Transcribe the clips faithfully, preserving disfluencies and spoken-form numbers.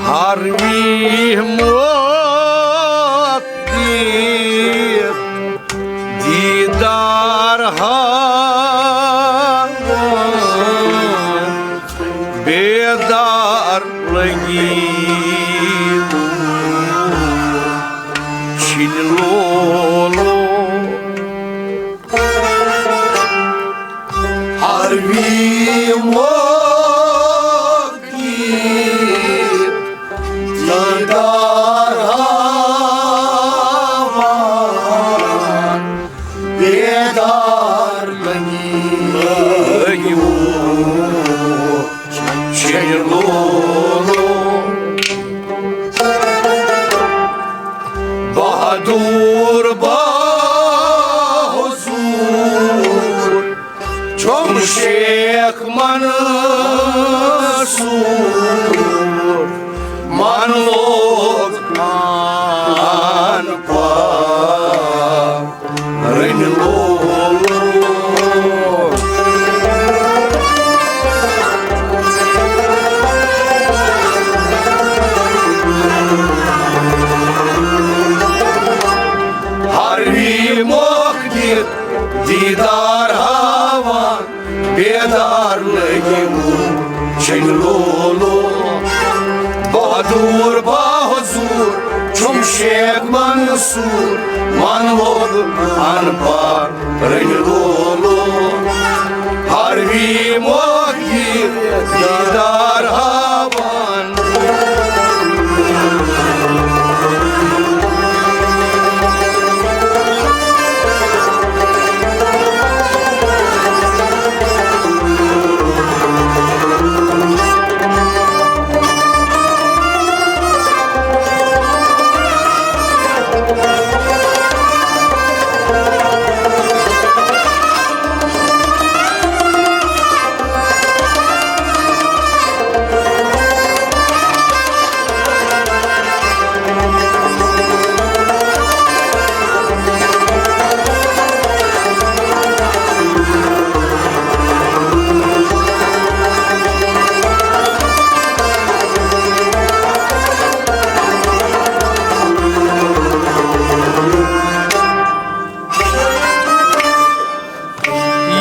ہر وی موت دیدار ہاوان، بیدار لگی چھِنۍ لولو۔ ہر وی موت دیدار ہاوان، بیدار لگی لگیو چھِنۍ لولو۔ بہادور باحضور چھُم شیخ منصور، من لوگ ان پڑھ رٔنۍ لولو۔ ہر وی موقع دیدار ہاوان، بیدار لگیو چھِنۍ لولو۔ بہادور باحضور چھُم شیخ منصور، من لوگ ان پڑھ رٔنۍ لولو۔ ہر وی موقع دیدار ہاوان۔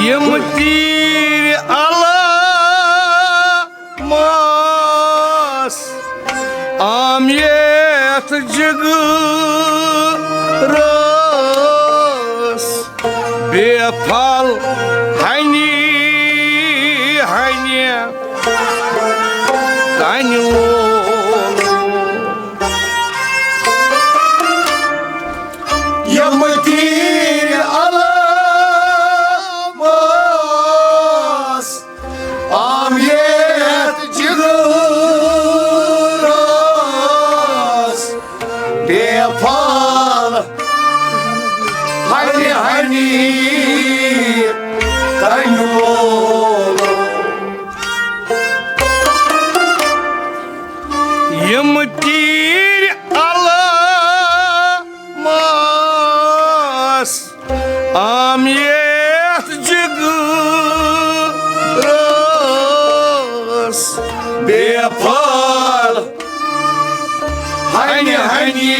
یِم تیٖرۍ علامس آم یتھ جگرس، بے پھل ہنی ہنی تنہِ لولو۔ یِم تیٖرۍ علامس آم یتھ جگرس، بے پھل ہنہِ ہنی تنہِ لولو۔ یِم تیٖرۍ علامس آم یتھ جگرس، بے پھل ہنہِ ہنی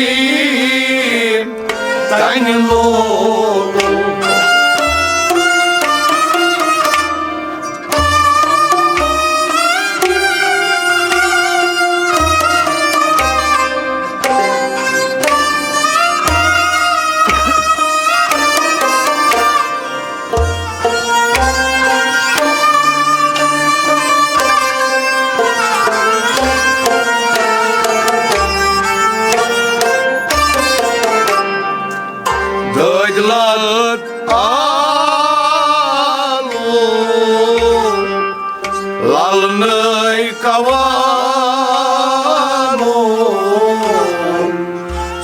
تنہِ لولو۔ دٲدۍ لال آلو، لالنٕے کوالو،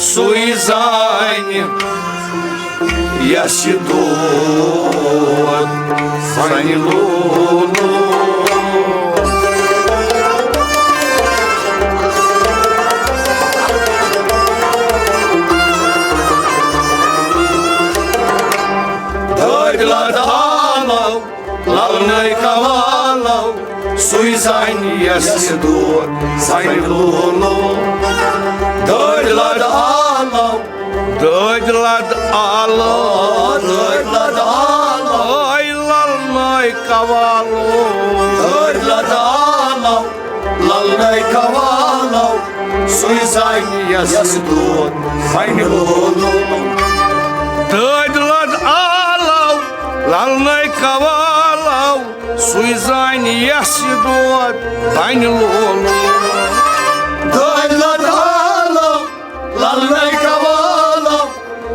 سُے زانہِ یس یہِ دود سانہِ لولو۔ دٲدۍ لد آلو، للنَے قوالو، سُے زانہِ یَس یہِ دود سانہِ لولو۔ دٲدۍ لد آلو، دٲدۍ لد آلو، دٲدۍ لد آلو، اے للنَے قوالو۔ دٲدۍ لد آلو، للنَے قوالو، سُے زانہِ یَس یہِ دود سانہِ لولو۔ دٲدۍ لد آلو، للنَے قوالو، سُے زانہِ یَس یہِ دود بنہِ لولو۔ دٲدۍ لد آلو، للنَے قوالو،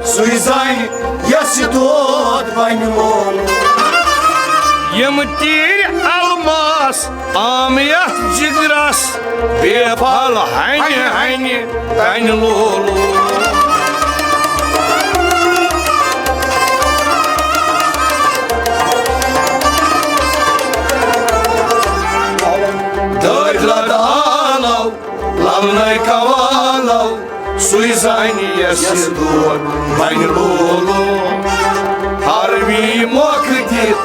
سُے زانہِ یَس یہِ دود بنہِ لولو۔ یِم تیٖرۍ الماس آم یَتھ جگرس، بے پھل ہنہِ ہنہِ تنہِ لولو۔ دٲدۍ لد آلو، للنَے قوالو، سُے زانہِ یَس یہِ دود بنہِ لولو۔ ہر وی موقعہٕ دِتھ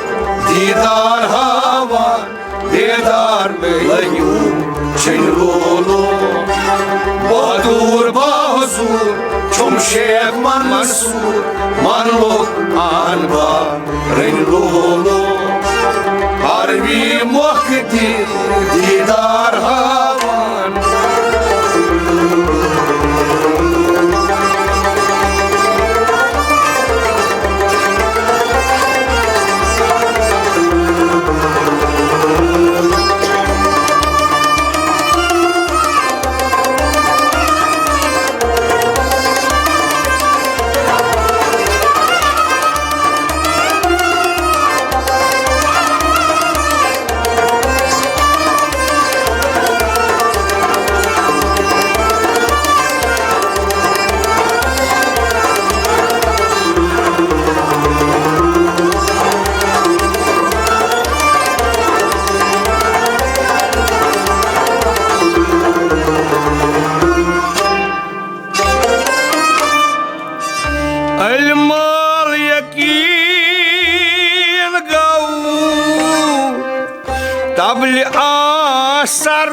دیٖدار ہاوان، بیدار لٔگِو چھٔنۍ لولو۔ بہادُر باحضوٗر چھُم شیخ منصوٗر، من لوٚگ آن با رٔنۍ لولو۔ ہر وی موقعہٕ دِتھ دیٖدار ہاوان۔ علم الیقین گوٚو طبلِ آسر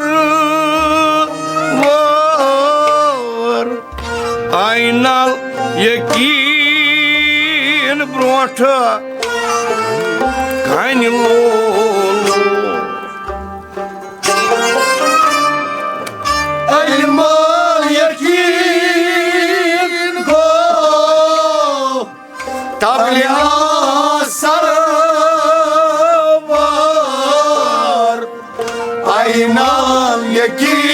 وٲر۔ عین الیقین برونٛٹھ کنہِ لولو۔ علم الیقین گوٚو طبلِ آسر وٲر۔ عین الیقین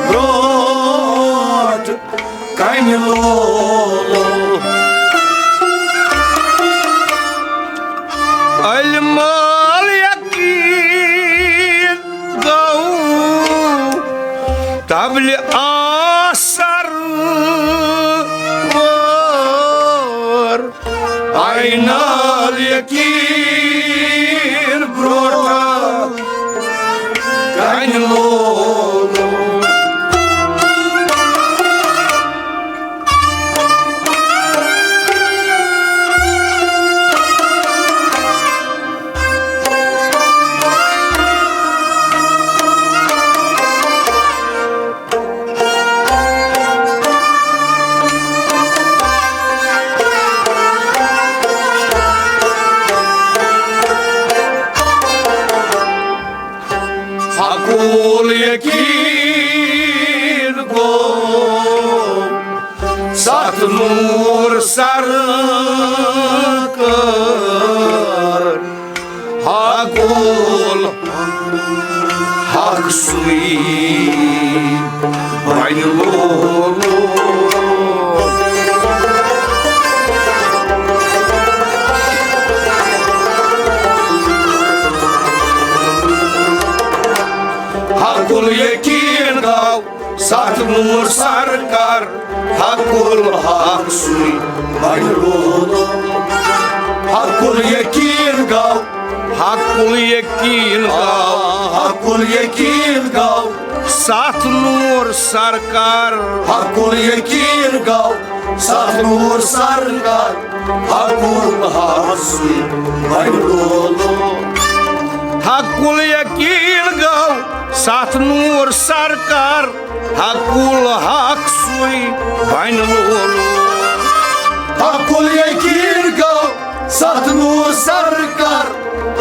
برونٛٹھ کنہِ لولو۔ علم الیقین گوٚو طبلِ آسر وٲر۔ عین الیقین برونٛٹھ کنہِ لولو۔ حق الیقین گوٚو ستھ نوٗر سر کر۔ حق الحق سُے بنہِ لولو۔ حق الیقین گوٚو ستھ نوٗر سر کر۔ حق الحق سُے بنہِ لولو۔ حق الیقین گوٚو۔ حق الیقین گوٚو۔ حق الیقین گوٚو۔ ستھ نوٗر سر کر۔ حق الیقین گوٚو۔ ستھ نور سرکار، حق الحق سُے بنہِ لولو۔ حق الیقین گوٚو ستھ نور سرکار، حق الحق سُے بنہِ لولو۔ حق الیقین گوٚو ستھ نور سرکار،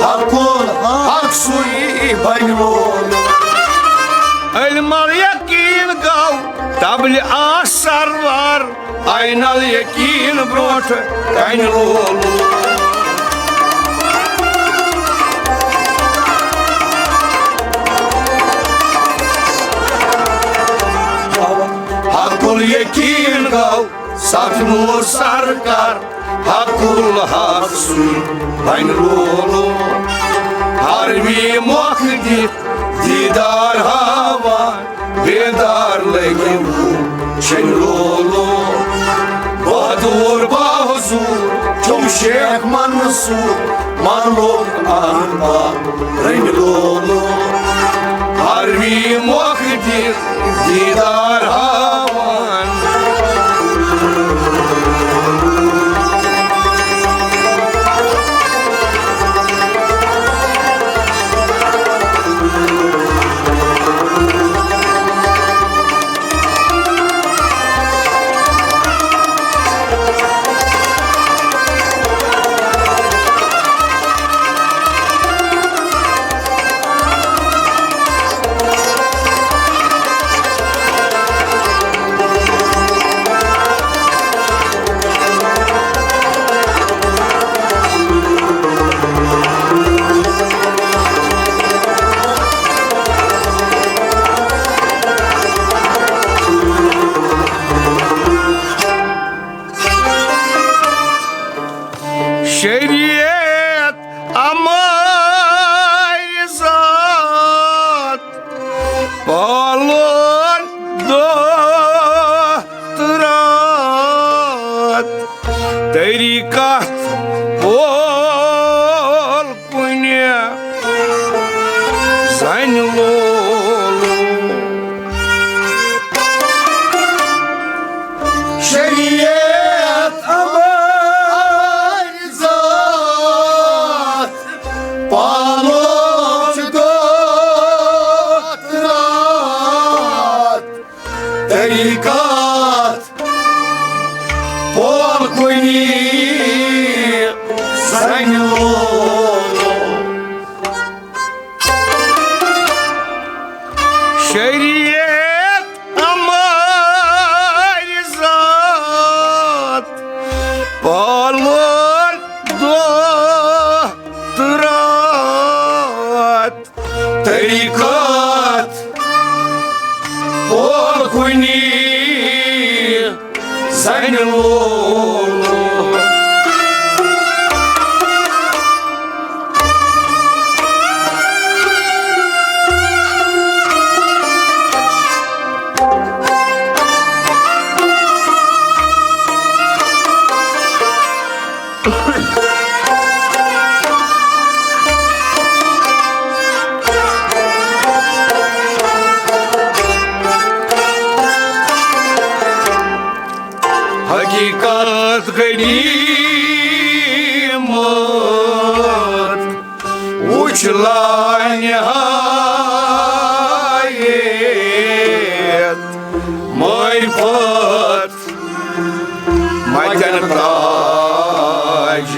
حق الحق سُے بنہِ لولو۔ علم الیقین گوٚو طبلِ آ سروار، عین الیقین برونٛٹھ کنہِ لولو۔ حق الیقین گوٚو ستھ نور سرکار، حق الحق سُے بنہِ لولو۔ ہر وی مۄکھ دِتھ دیٖدار ہاوان، بیدار لگیو چھن لولو۔ بہادور باحضور چھُم شیخ منصور، مانلوک احمد رنگ لولو۔ ہر وی مۄکھ دِتھ دیٖدار ہاوان۔ شریعت امر ذات پالون دۄہ تہٕ راتھ، طریقت پول کُنہِ زنہِ لولو۔ شریعت امر ذات پالو چھُ دۄہ تہٕ راتھ، طریقت پول کُنی زنہِ لولو۔ شریعت امر ذات پالون دۄہ تہٕ راتھ، طریقت پول کُنی زنہِ لولو۔ حقیقت غنیمت وُچھ لانہایت، معرفت متن تاج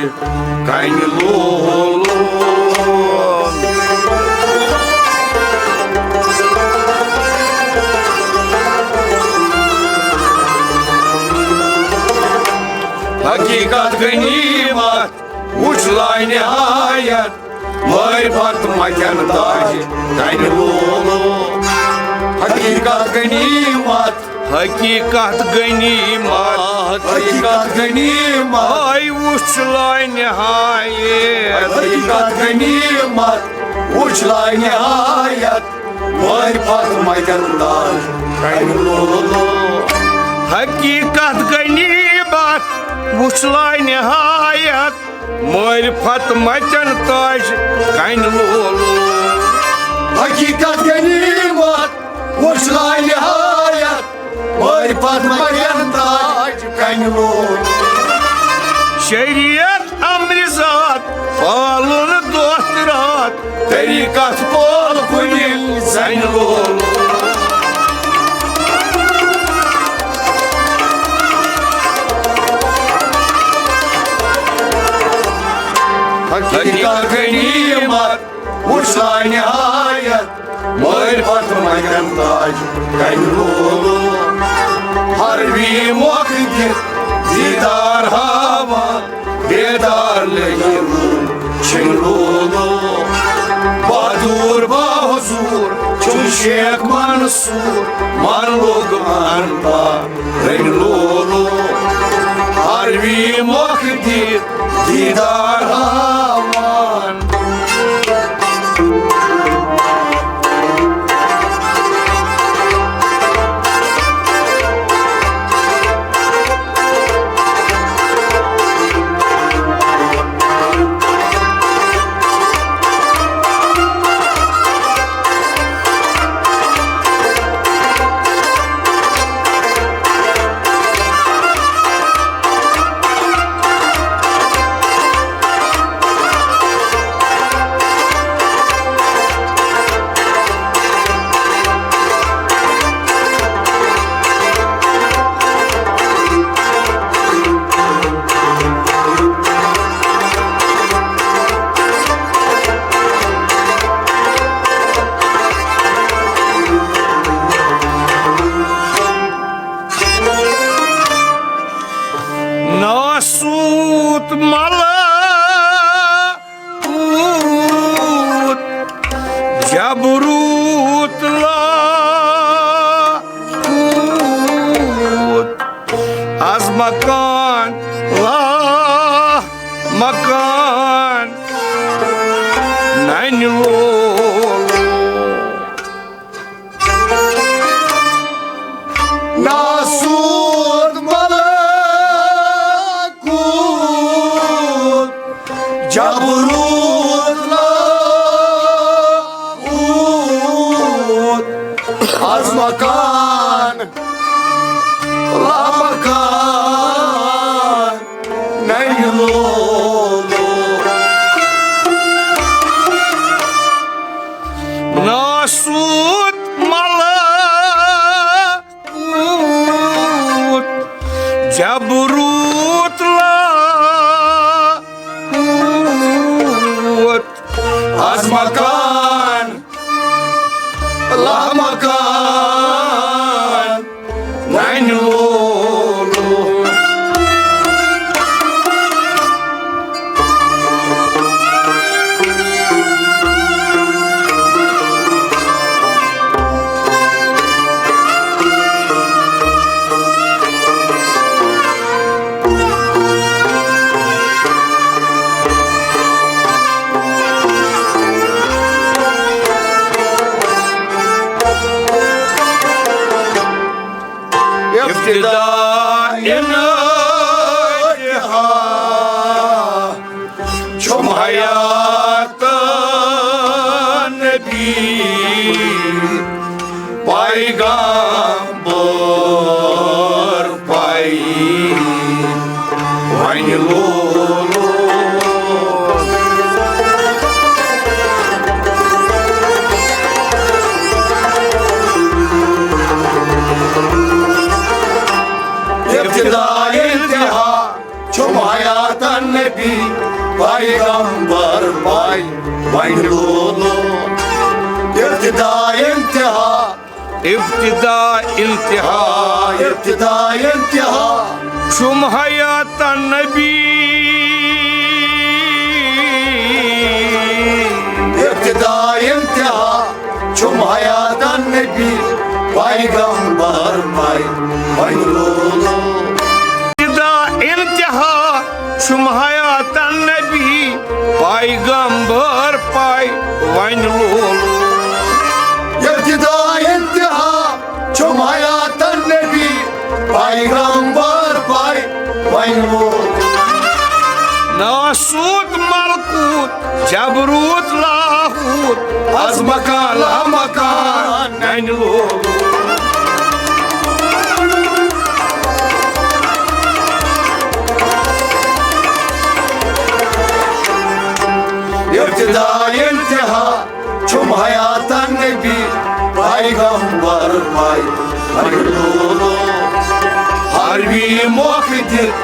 کنہِ لولو۔ حقیقت غنیمت وُچھ لانہایت، معرفت متن تاج کنہِ لولو۔ حقیقت غنیمت، حقیقت غنیمت، حقیقت غنیمت۔ آے وُچھ لانہایت، حقیقت غنیمت وُچھ لانہایت، معرفت متن تاج کنہِ لولو۔ حقیقت غنیمت وُچھ لانہایت، معرفت متن تاج کنہِ لولو۔ حقیقت غنیمت وُچھ لانہایت، معرفت مدن تاج کنہِ لول۔ شریعت امر ذات پالُن دۄہ تہٕ راتھ، طریقت پول کُنہِ زنہِ لول۔ حقیقت غنیمت وُچھ لانہایت، معرفت مدن تاج کنہِ لولو۔ ہر وی موقع دِتھ دیدار ہاوان، بیدار لگی روٗد چھِنہٕ لولو۔ بہادُر باحضوٗر چھُم شیخ منصوٗر، من لوٚگ ان پار رٔنۍ لولو۔ ہر وی موقع دِتھ دیدار ہاوان۔ ناسوت ملکوت جبروت لاہوت، از مکان لا مکان ننہِ لولو۔ ناسوت ملکوت جبروت لاہوت، از مکان لا مکان ننہِ لولو۔ ناسوت ملکوت جبروت لاہوت، از مکان لا مکان ننہِ لولو۔ ابتدا انتہا چھُم حیات نبی، پیغمبر پائی وۄنۍ لولو۔ ابتدا انتہا چھُم حیات نبی، پیغمبر پائی وۄنۍ لولو۔ ابتدا انتہا ابتدا انتہا ابتدا انتہا چھُم حیات نبی۔ ابتدا انتہا چھُم حیات نبی، پیغمبر پائی وۄنۍ لولو۔ ابتدا انتہا چھُم حیات نبی، پیغمبر پائی وۄنۍ لولو۔ ابتدا انتہا چھُم حیات نبی، پیغمبر پائی وۄنۍ لولو۔ ناسوت ملکوت جبروت لاہوت، از مکان لا مکان ننہِ لولو۔ تم حیاتن نبی پیغمبر پاے پنڈ لولو۔ ہر وی موقع دِتھ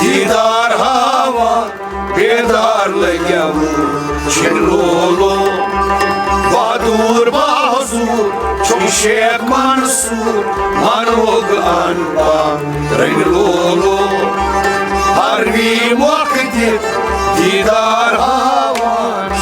دیدار ہاوان، بیدار لگیو چھن لولو۔ بہادور بہادور چھم شیخ منصور، منوگ ان پا رنگ لولو۔ ہر وی موقع دِتھ دیدار ہاوان۔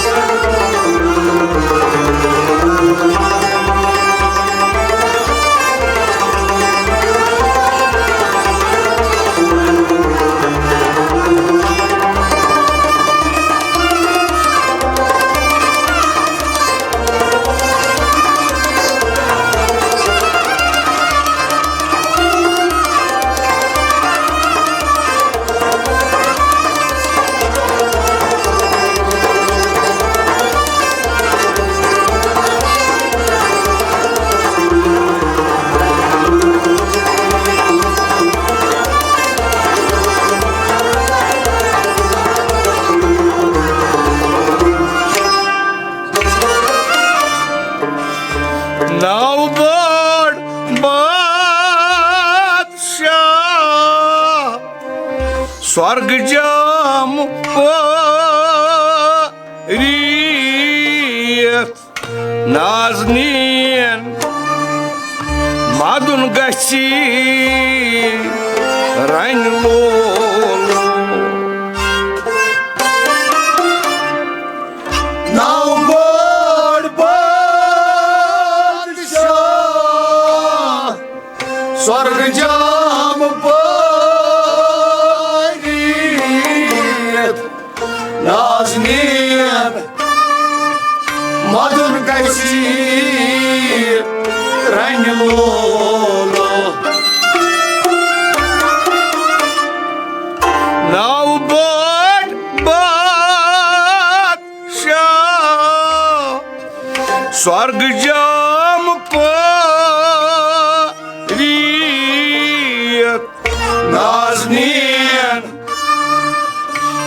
ناو بوڑ بادشاہ سورگ جام پوریت نازنین مدن گژھی رنگ لولو۔ ناو بوڑ بادشاہ سورگ جام پوریت نازنین مدن گژھی رنگ لولو۔ ناو بوڑ بادشاہ سورگ جام پوریت نازنین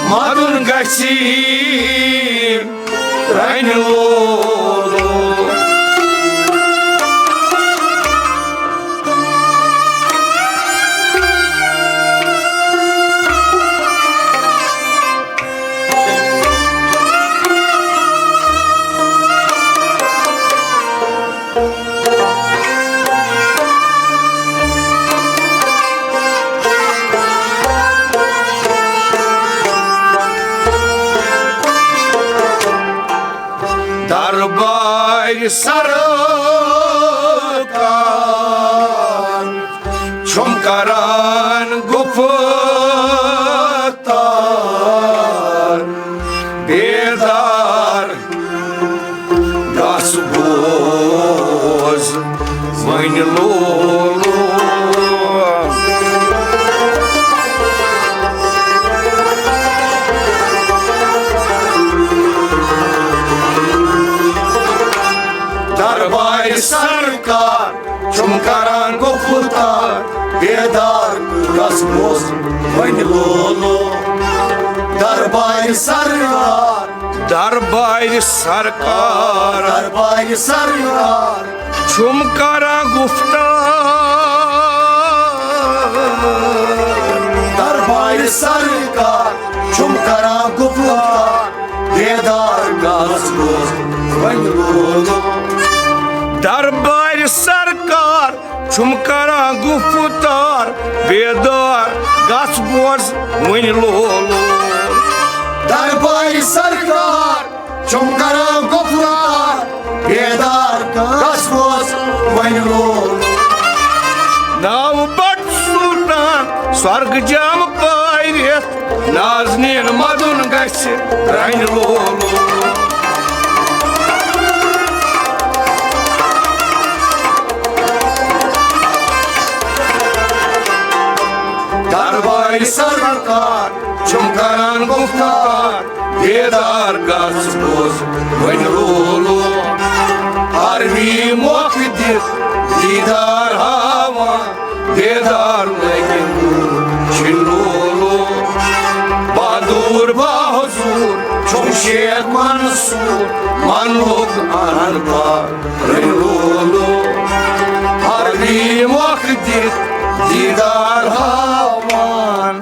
مدن گژھی رنگ لولو۔ دربار سرکار چھم کران گفتار، بیدار گژھ بوز وۄنۍ لولو۔ دربار سرکار چھم کران گفتار، بیدار گژھ بوز وۄنۍ لولو۔ دربار سرکار، دربار سرکار، دربار سرکار چھم کران گفتار۔ دربار سرکار چھم کران گفتار، بیدار گژھ بوز وۄنۍ لولو۔ دربار سرکار چھم کران گفتار، بیدار گژھ بوز وۄنۍ لولو۔ دربار سرکار چھم کران گفتار، بیدار گژھ بوز وۄنۍ لولو۔ ناو بٹ سلطان سورگ جام پٲرِتھ، نازنین مدن گژھِ رنگ لولو۔ دربار سرکار چھم کران گفتار، بیدار گژھ بوز وۄنۍ لولو۔ ہر وی موقع دِتھ دیدار ہاوان، بیدار لگن چھن لولو۔ بہادور بہادور چھم شیخ منصور منُک انپڑھ لولو، عربی مۄکھ دِتھ دیٖدار ہاوان۔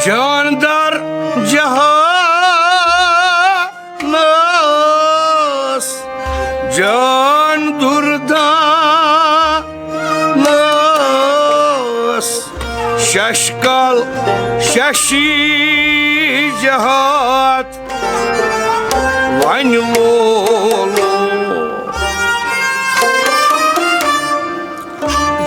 جاندار جہانس، جان دردانس، ششکال ششی جہات ونہِ لولو۔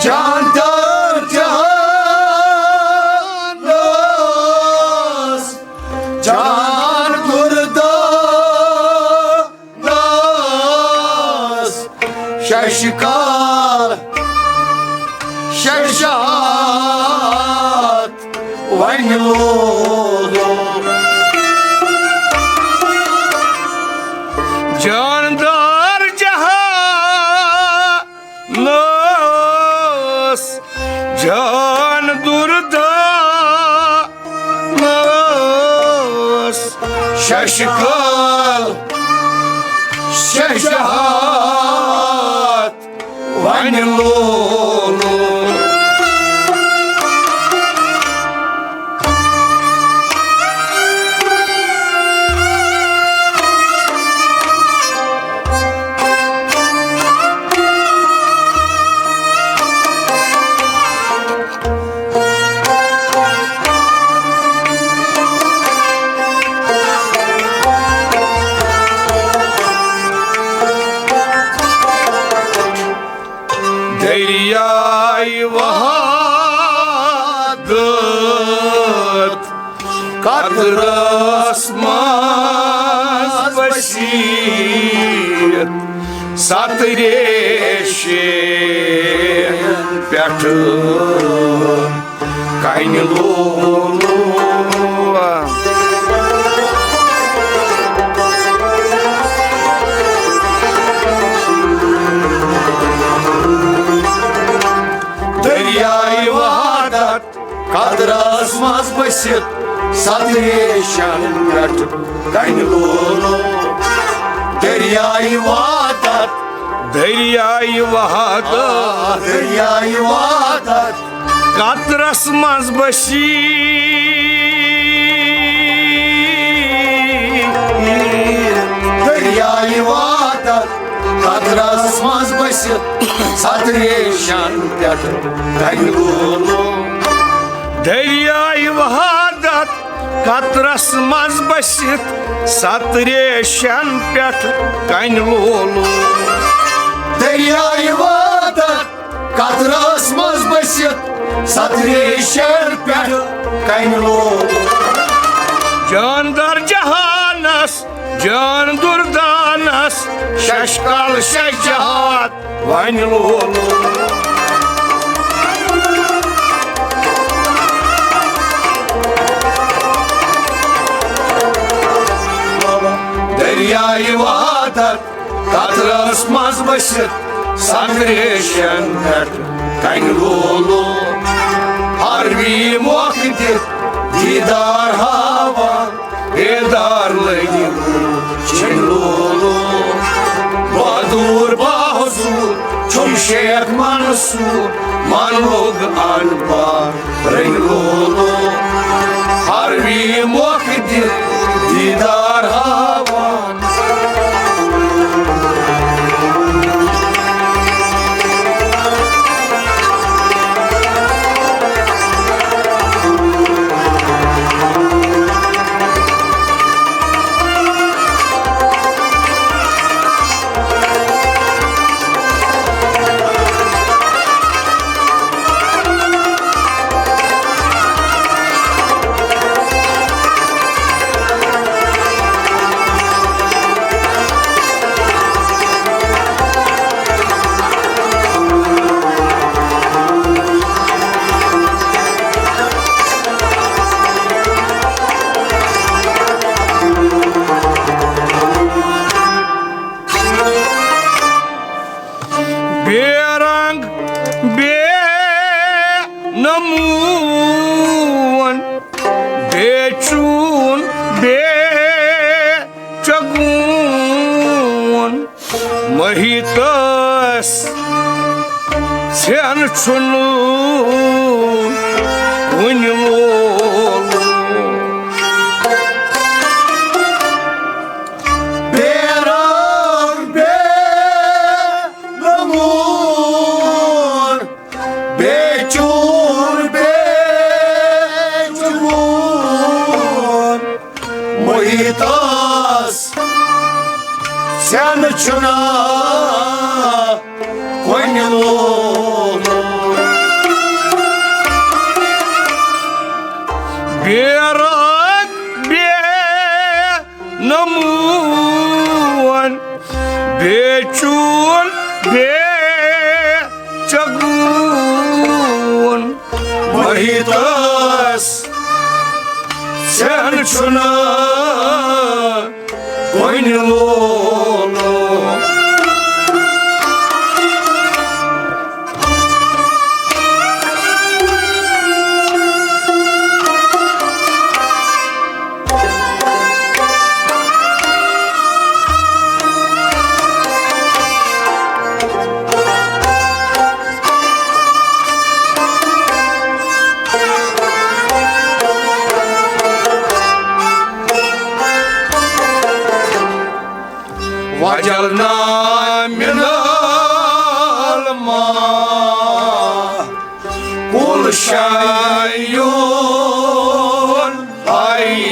جاندار جہانس، جان دردانس، ششکال ششات ونہِ لولو۔ جاندار جہانس، جان دردانس، ششکال ششہات ونہِ لولو۔ دریاے وہدت قطرس منٛز بٔسِتھ، ستریشہِ پٮ۪ٹھٕ کنہِ لولو۔ دریاے وہدت قطرس منٛز بٔسِتھ، ستریشن پٮ۪ٹھ کنہِ لولو۔ دریاے وہدت، دریاے وہدت، آ، دریاے وہدت قطرس منٛز بٔسِتھ۔ دریاے وہدت قطرس منٛز بٔسِتھ، ستریشن پٮ۪ٹھ کنہِ لولو۔ دریاے وہدت قطرس منٛز بٔسِتھ، ستریشن پٮ۪ٹھ کنہِ لولو۔ دریاے وہدت قطرس منٛز بٔسِتھ، ستریشن پٮ۪ٹھ کنہِ لولو۔ جاندار جہانس، جان دردانس، ششکال ششہات ونہِ لولو۔ دریاے وہدت قطرس منٛز بٔسِتھ، ستریشن پٮ۪ٹھ کنہِ لولو۔ عربی مۄکھ دِتھ دیٖدار ہاوان، بیدار لٔگِو چھِن لولو۔ بہادُر بہادُر چھُم شیخ منصور، منُک انپڑھ رٔنۍ لولو۔ عربی مۄکھ دِتھ دیٖدار ہاوان، شگون محیطس ژھٮ۪ن چھُنہٕ کُنہِ وول۔ بے رنگ بے نمون، بے چون بے چون، محیطس ژھٮ۪ن چھُنہٕ کُنہِ وول۔ بے رنگ بے نمون، بے چون بے چگون، محیطس ژھٮ۪ن چھُنہٕ کُنہِ وول۔ وجل نامنل ما کل شیون ہائی،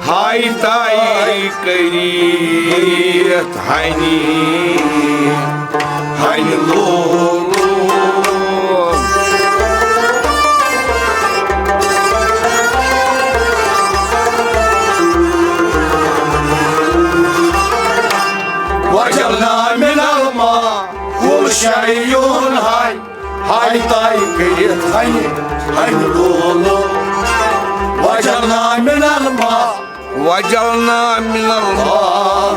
ہائی تائی کریت ہنی ہنی لولو۔ وجل نامنل ما کل شیون ہائی، ہائی تائی کٔرِتھ ہنہِ، ہنہِ لولو۔ وجل نامنل ما وجل نامنل ما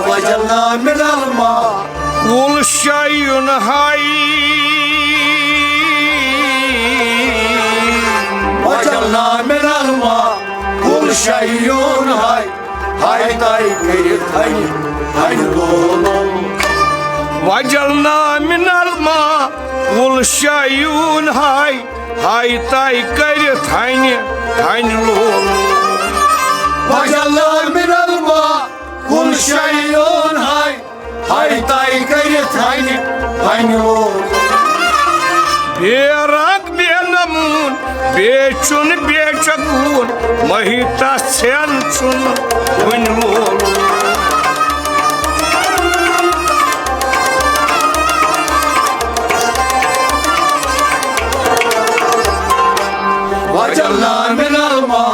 وجل نامنل ما کل شیون ہائی۔ وجل نامنل ما کل شیون ہائی، ہائی تائی کٔرِتھ ہنہِ، ہنہِ لولو۔ وجل نامنل ما کل شیون ہائی، ہائی تائی کٔرِتھ ہنہِ، ہنہِ لولو۔ وجل نامنل ما کل شیون ہائی، ہائی تائی کٔرِتھ ہنہِ، ہنہِ لولو۔ بے رنگ بے نمون، بے چون بے چگون، محیطس ژھٮ۪ن چھُنہٕ کُنہِ وول۔ وجل نامنل ما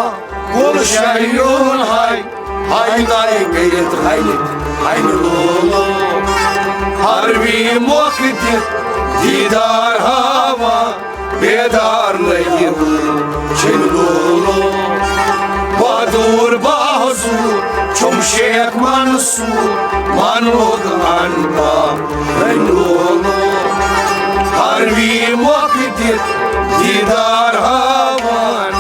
کل شیون ہائی، ہائی تائی کٔرِتھ ہنہِ، ہنہِ لولو۔ ہر وی موقع دِتھ دیدار ہاوان، بیدار لگِتھ چھِنہٕ لولو۔ بہادور بہادور چھُم شیخ منصور، منوگ انپا رنگولو۔ ہر وی موقع دِتھ دیدار ہاوان۔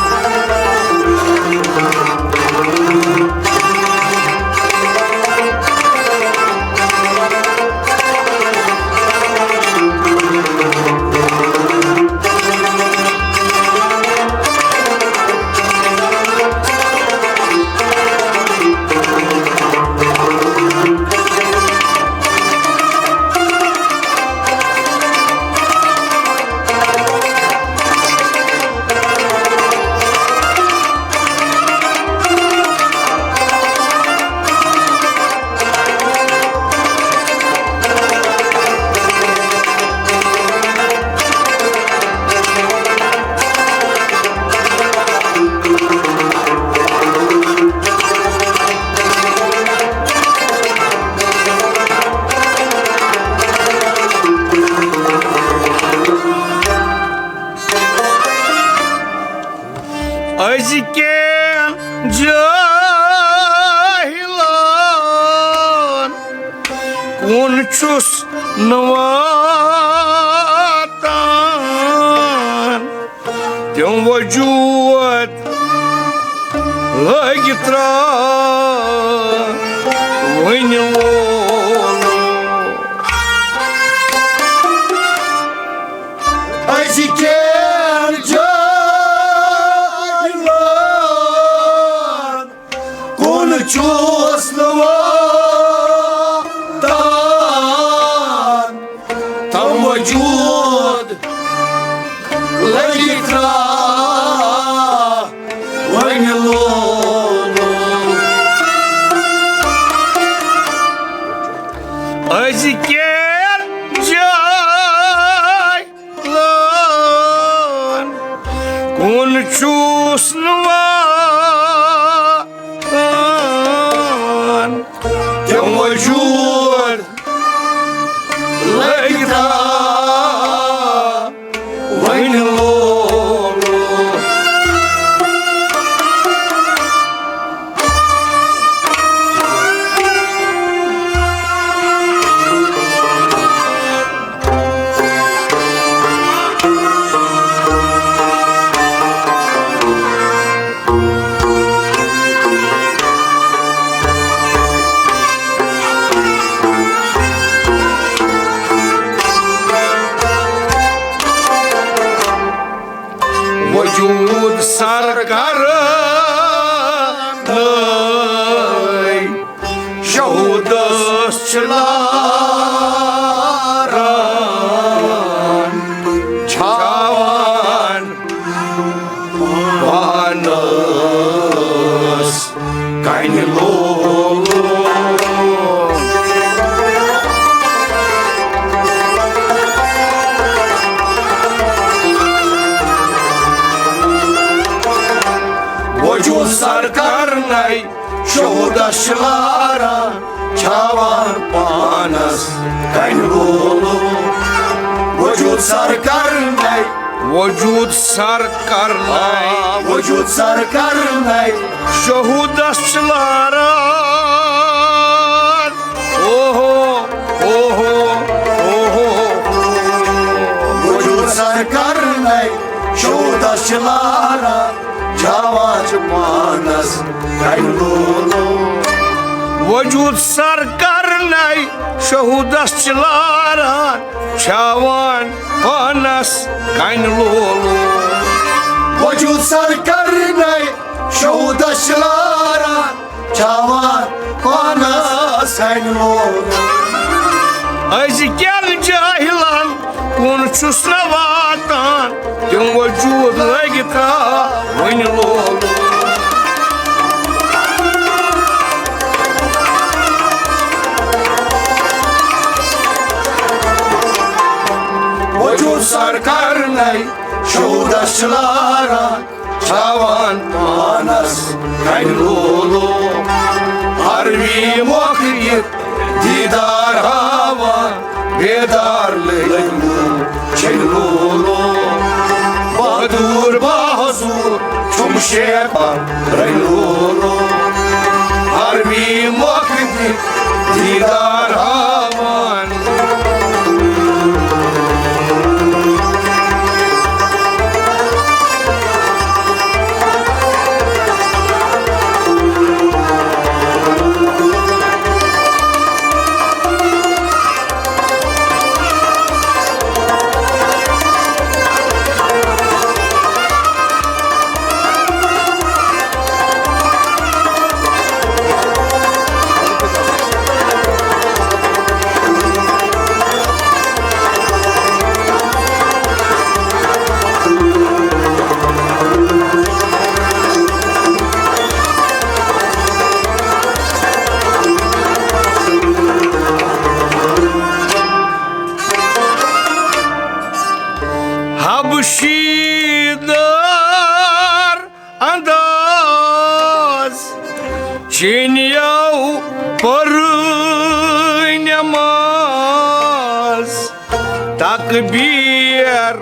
أزکٮ۪ن جاہلن کُن چھُس نہٕ واتان۔ تِم وجوٗد لٲگِتھ ترٛاوٕنۍ لولو۔ أزکٮ۪ن جاہلن کُن چھُس نہٕ واتان۔ تم وجود لگی ترا وۄنۍ لولو۔ أزکٮ۪ن جاہلن کُن چھُس نہٕ واتان۔ تِم وجود لگی ترا وۄنۍ لولو۔ وجود سر کرنے شہودس چھ لاران، چھاوان پانس کنہِ لولو۔ وجود سر کرنے شہودس چھ لاران، چھاوان پانس کنہِ لولو۔ وجود سر کرنے، وجود سر کرنے، آ، وجود سر کرنے شہودس چھ لاران۔ اوہو، اوہو، اوہو۔ وجود سر کرنے شہودس چھ لاران، چھاوان چھ پانس کنہِ لولو۔ وجود سر کرنے شہودس چھ لاران، چھاوان پانس کنہِ لولو۔ وجود سر کرنے شہودس چھ لاران، چھاوان پانس کنہِ لولو۔ أزکٮ۪ن جاہلن کُن چھُس نہٕ واتان، تِم وجود لگی ترا وۄنۍ لولو۔ وجود سر کرنے شہودس چھ لاران، چھاوان پانس کنہِ لولو۔ ہر وی موقع یتھ دیدار ہاوان، بیدار لگو چھنہِ لولو۔ بہادر بہادر چھم شیخ رنگ لولو۔ ہر وی موقع یتھ دیدار ہاوان۔ حبشی دار انداز چینیو پر نماز، تکبیر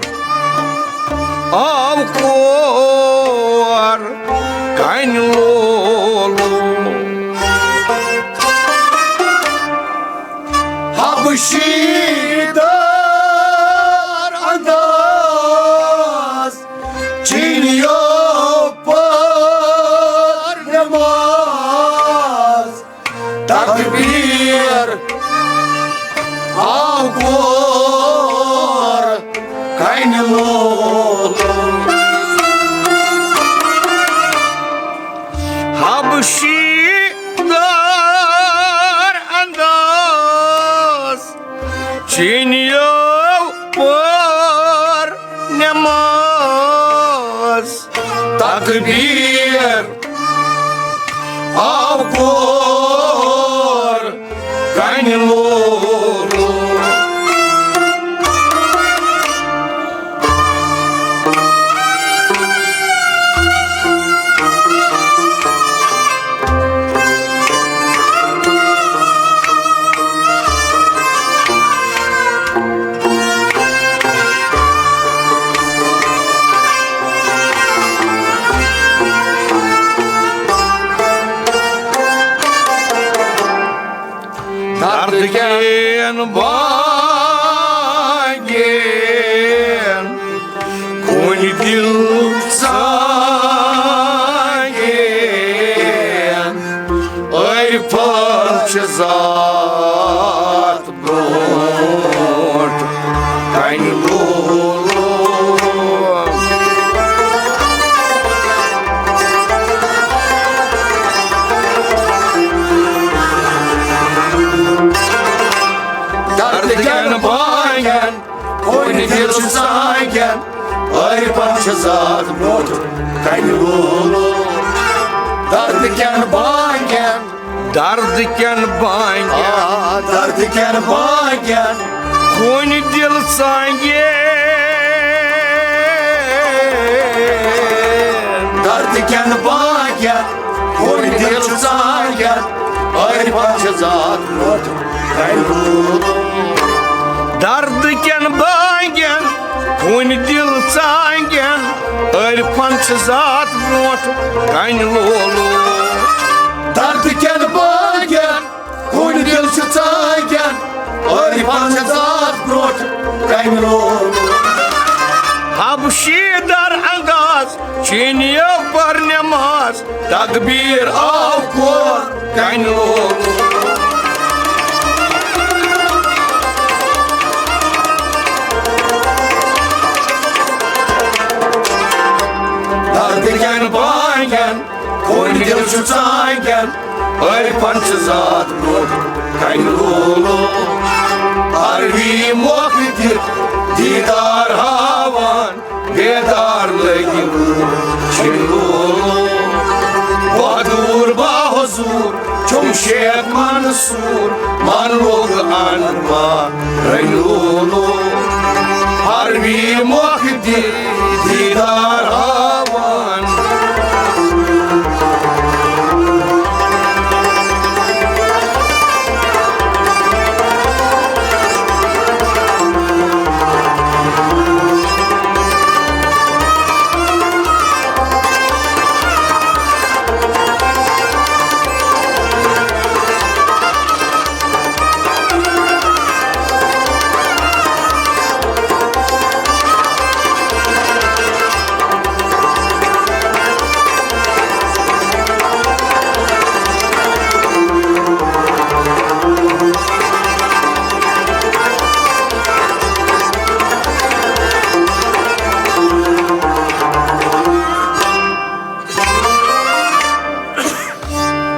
آو کور کنہِ لولو۔ حبشی دار انداز چینیو پر تکبیر آو کور کنہِ لولو۔ حبشی دار انداز چینیو پر نماز۔ تکبیر آو کور کنہِ لولو۔ درد کین بانگین کُنہِ دِل ژانگین عرفان چھِ ذات برونٛٹھ کنہِ لولو۔ درد کین بانگین کُنہِ دِل چھُ ژانگین عرفان چھِ ذات برونٛٹھ کنہِ لولو۔ درد کین بانگین درد کین بانگین آ، درد کین بانگین کُنہِ دِل ژانگین۔ درد کین بانگین کُنہِ دِل چھُ ژانگین عرفان چھِ ذات برونٛٹھ کنہِ لولو۔ درد کین بانگین کُنہِ دِل ژانگین عرفان چھِ ذات برونٛٹھ کنہِ لولو۔ درد کین بانگین کُنہِ دِل چھُ ژانگین عرفان چھِ ذات برونٛٹھ کنہِ لولو۔ حبشی در انداز چینیو پر نماز تکبیر آو کور کنہِ لولو۔ درد کین بانگین کُنہِ دِل چھُ ژانگین عرفان چھِ ذات برونٛٹھ کنہِ لولو۔ عربی موقع دِتھ دیدار ہاوان بیدار لگی وُہ چھِ لولو۔ بہادور باحضور چھُم شیخ منصور من لوگ انما رنولو۔ عربی موقع دِتھ دیدار ہاوان۔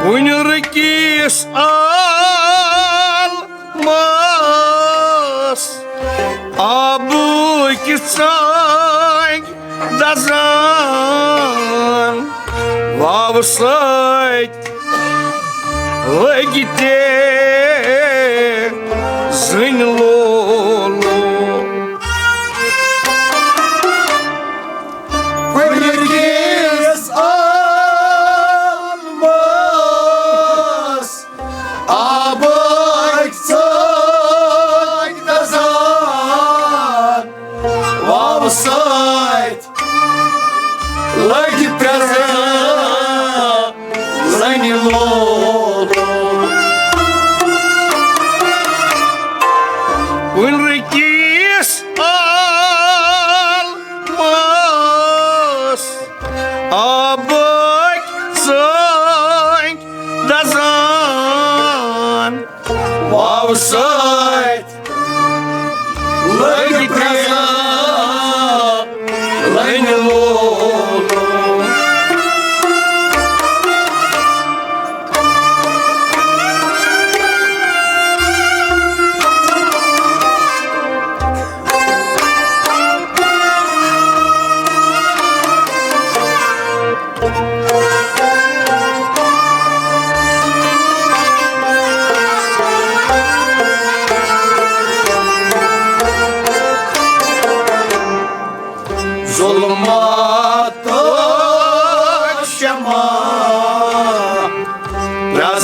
کُنہِ رٔکیٖس عالمس آبٕکۍ ژٲنٛگۍ دزان، واوٕ سۭتۍ لٔگۍ تہِ زٔنۍ لولو۔ کُنہِ رٔکیٖس عالمس آبٕکۍ ژٲنٛگۍ دزان، واوٕ سۭتۍ لٔگۍ پرٛزٕ زنہِ لولو۔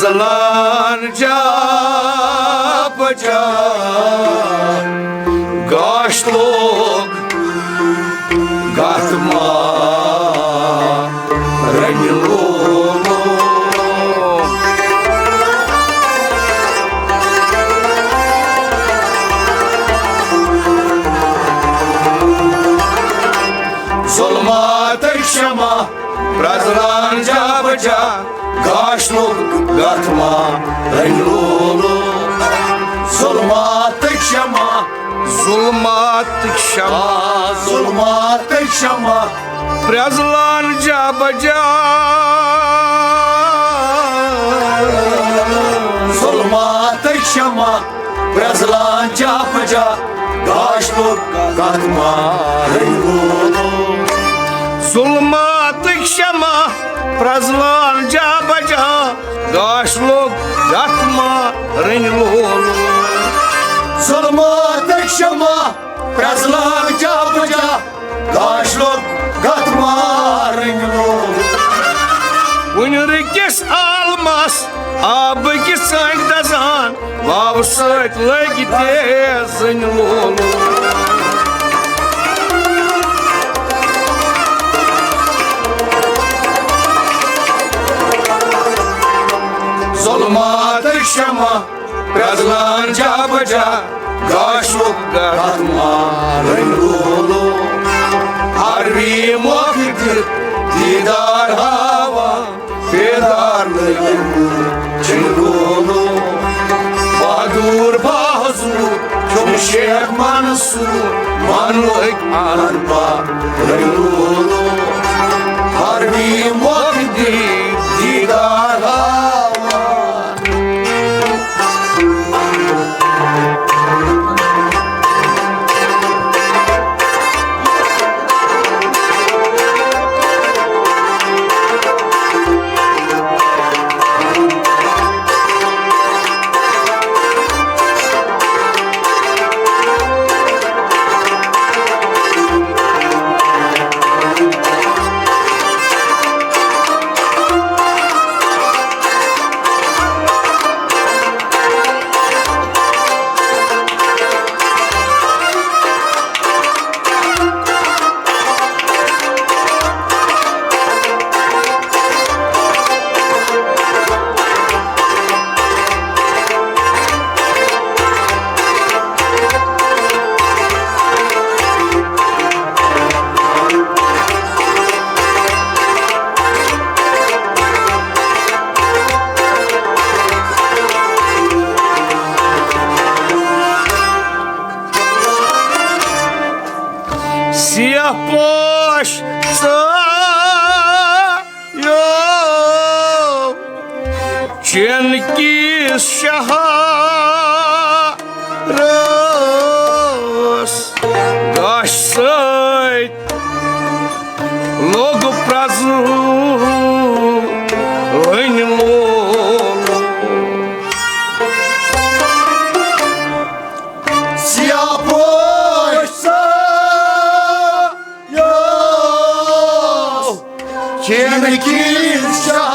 زلان جا بجا، گاش لوگ گتھ ما رنگ لولو۔ ظلمات شمع پرزلان جا بجا، گاش لوگ گتھ ما رنگ لولو۔ ظلمات شمع، ظلمات شمع، آ، ظلمات شمع پرزلان جا بجا۔ ظلمات شمع پرزلان جا بجا، گاش لوگ گتھ ما رنگ لولو۔ ظلمات شمع پرزلان جا بجا، گاش لوگ گتھ ما رنگ لولو۔ ظلمات شمع پرزلان جا بجا، گاش لوگ گتھ ما رنگ لولو۔ کُنہِ رٕکِس عالمس آبٕکۍ ژٲنٛگۍ دزان، واوٕ سۭتۍ لٔگۍ تیز زٔنۍ لولو۔ ظلمات شمع پرزلان جا بجا، گاشُک گتھ ما رنگ لولو۔ ہر وی موقع دِتھ دیدار ہاوان، بیدار لگن چنگولو۔ بہادر بہادر چھُم شیخ منصور، من لٔگۍ ان پا رنگ لولو۔ ہر وی موقع دِتھ دیدار ہاوان۔ سیاہ پوش ژایو چین کِس شہرس، گاشہِ سۭتۍ لوٚگ پرٛزلٲنۍ لولہٕ۔ سیاہ پوش ژایو چین کِس شہرس،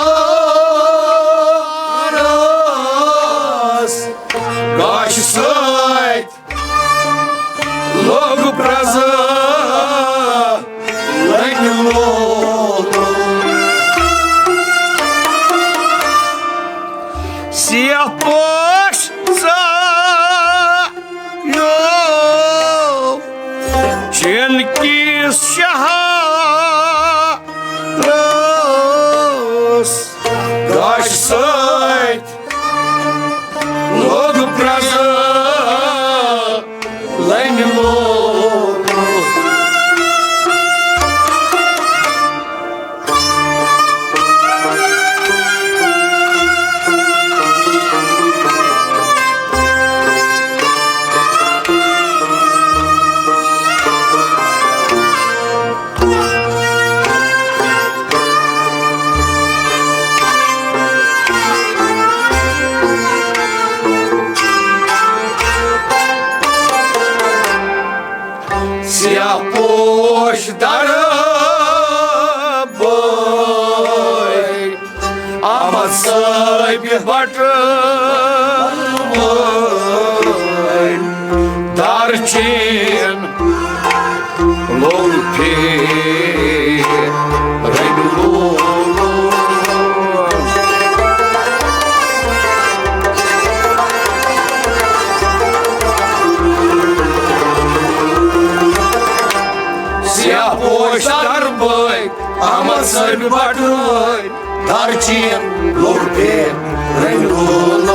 گاشہِ سۭتۍ لوٚگ پرٛزلٲنۍ لولہٕ۔ سیاہ پوش ژایو چین کِس شہرس، گاشہِ سۭتۍ لوٚگ پرٛزلٲنۍ لولہٕ۔ سیاہ پوش دربٲرۍ آمد سٲ بٹہٕ وٲلۍ، دارچیٖن، لوٚگ پھیرٕنۍ وول۔ سیاہ پوش دربٲے، احمد صٲبۍ بٹہٕ وٲلۍ، دارچیٖن، لوٚگ پھیرٕنۍ وول۔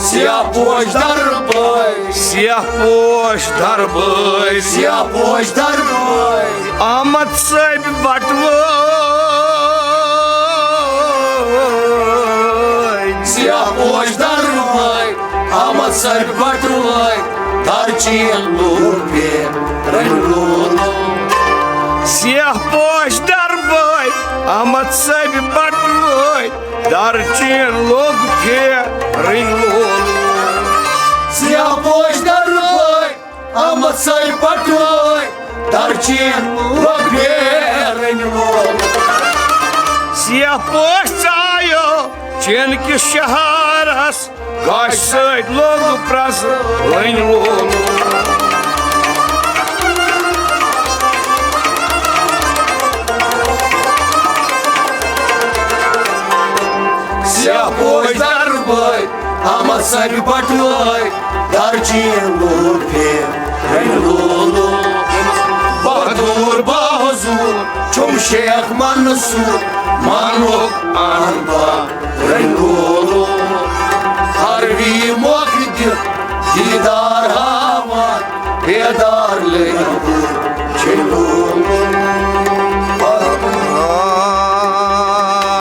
سیاہ پوش دربٲے، سیاہ پوش دربٲے، سیاہ پوش دربٲے، احمد صٲبۍ بٹہٕ وٲلۍ۔ سیاہ پوش دربٲے، احمد صٲبۍ بٹہٕ وٲلۍ، دارچیٖن، لوٚگ پھیرٕنۍ وول۔ سیاہ پوش دربٲے، احمد صٲبۍ بٹہٕ وٲلۍ، دارچیٖن، لوٚگ پھیرٕنۍ وول۔ سیاہ پوش دربٲے، احمد صٲبۍ بٹہٕ وٲلۍ، دارچیٖن، لوٚگ پھیرٕنۍ وول۔ سیاہ پوش ژایو چین کِس شہرس، گاشہِ سۭتۍ لوٚگ پرٛزلٲنۍ وول۔ سیاہ پوش دربٲے، احمد صٲبۍ بٹہٕ وٲلۍ، دارچیٖن، لوٚگ پھیرٕنۍ وول۔ بہادُر بہادُر چھُم شیخ منصور، مانوک